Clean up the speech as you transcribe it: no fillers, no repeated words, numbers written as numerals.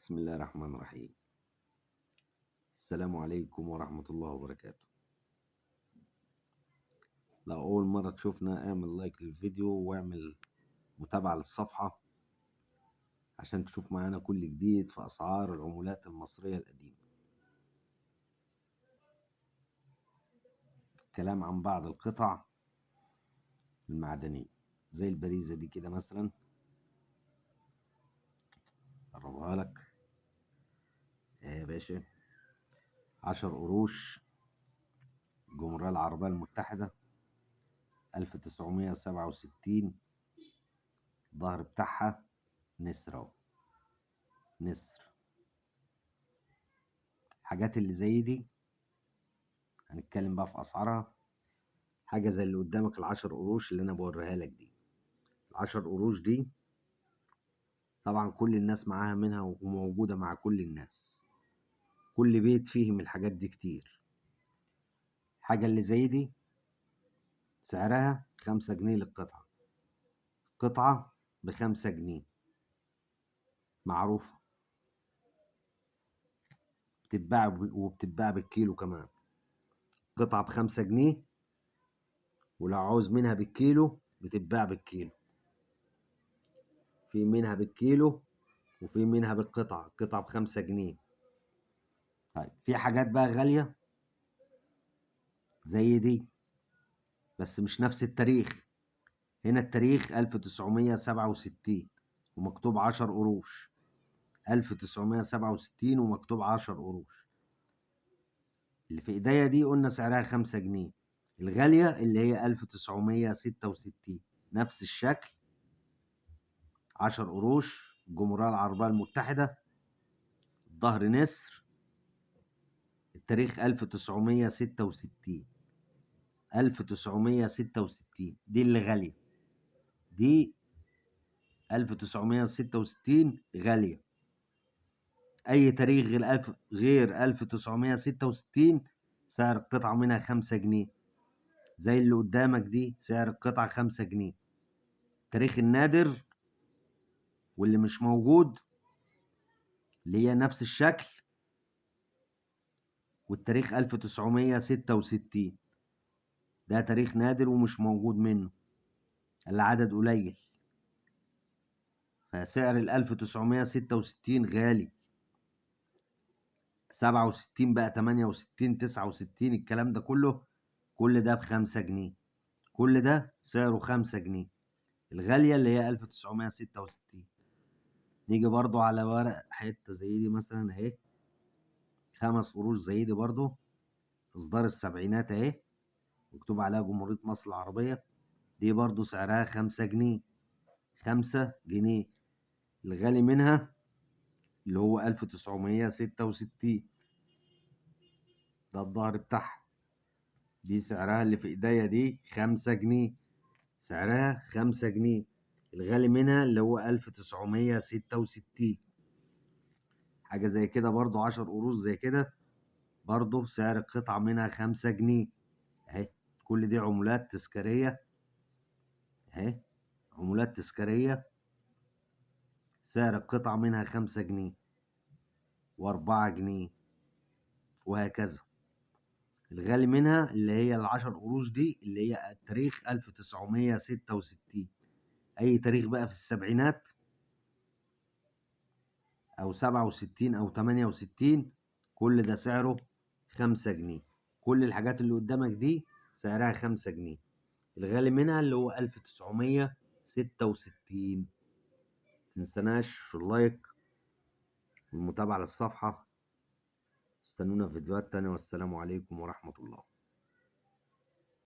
بسم الله الرحمن الرحيم. السلام عليكم ورحمة الله وبركاته. لو أول مرة تشوفنا اعمل لايك للفيديو واعمل متابعة للصفحة عشان تشوف معانا كل جديد في أسعار العملات المصرية القديمة. كلام عن بعض القطع المعدنية زي البريزة دي كده مثلا، قربها لك يا باشا. 10 قروش، الجمهورية العربية المتحدة، 1967. الظهر بتاعها نسر اهو، نسر. الحاجات اللي زي دي هنتكلم بقى في اسعارها. حاجة زي اللي قدامك ال10 قروش اللي انا بوريها لك دي، ال10 قروش دي طبعا كل الناس معاها منها وموجودة مع كل الناس، كل بيت فيه من الحاجات دي كتير. الحاجة اللي زي دي سعرها 5 جنيه للقطعة، قطعة ب5 جنيه، معروفة، بتتباع وبتتباع بالكيلو كمان. قطعة ب5 جنيه، ولو عاوز منها بالكيلو بتتباع بالكيلو، في منها بالكيلو وفي منها بالقطعة، قطعة ب5 جنيه. طيب في حاجات بقى غالية زي دي بس مش نفس التاريخ. هنا التاريخ 1967 ومكتوب 10 قروش، 1967 ومكتوب 10 قروش. اللي في ايديا دي قلنا سعرها 5 جنيه. الغالية اللي هي 1966 نفس الشكل، 10 قروش، الجمهورية العربية المتحدة، الظهر نسر، التاريخ 1966، 1966 دي اللي غالية، دي 1966 غالية. أي تاريخ غير 1966 سعر القطعة منها 5 جنيه، زي اللي قدامك دي سعر القطعة 5 جنيه. التاريخ النادر واللي مش موجود اللي هي نفس الشكل والتاريخ 1966، ده تاريخ نادر ومش موجود منه، العدد قليل، فسعر 1966 غالي. 67 بقى، 68، 69، الكلام ده كله، كل ده ب5 جنيه، كل ده سعره 5 جنيه. الغالية اللي هي 1966. نيجي برضو على ورق حتة زي دي مثلا اهي، 5 قروش زي دي برضو، اصدار السبعينات اهي، مكتوب عليها جمهورية مصر العربية، دي برضو سعرها 5 جنيه، 5 جنيه. الغالي منها اللي هو 1966، ده الظهر بتاعها، دي سعرها اللي في ايديا دي 5 جنيه، سعرها 5 جنيه. الغالي منها اللي هو 1966. حاجة زي كده برضو 10 قروش زي كده برضو سعر القطعة منها 5 جنيه اهي. كل دي عملات تذكارية اهي، عملات تذكارية، سعر القطعة منها 5 جنيه و4 جنيه وهكذا. الغالي منها اللي هي ال10 قروش دي اللي هي التاريخ 1966. أي تاريخ بقى في السبعينات أو 67 أو 68، كل ده سعره 5 جنيه. كل الحاجات اللي قدامك دي سعرها 5 جنيه. الغالي منها اللي هو 1966. متنسناش في اللايك والمتابعة للصفحة. استنونا في فيديوهات تانية، والسلام عليكم ورحمة الله.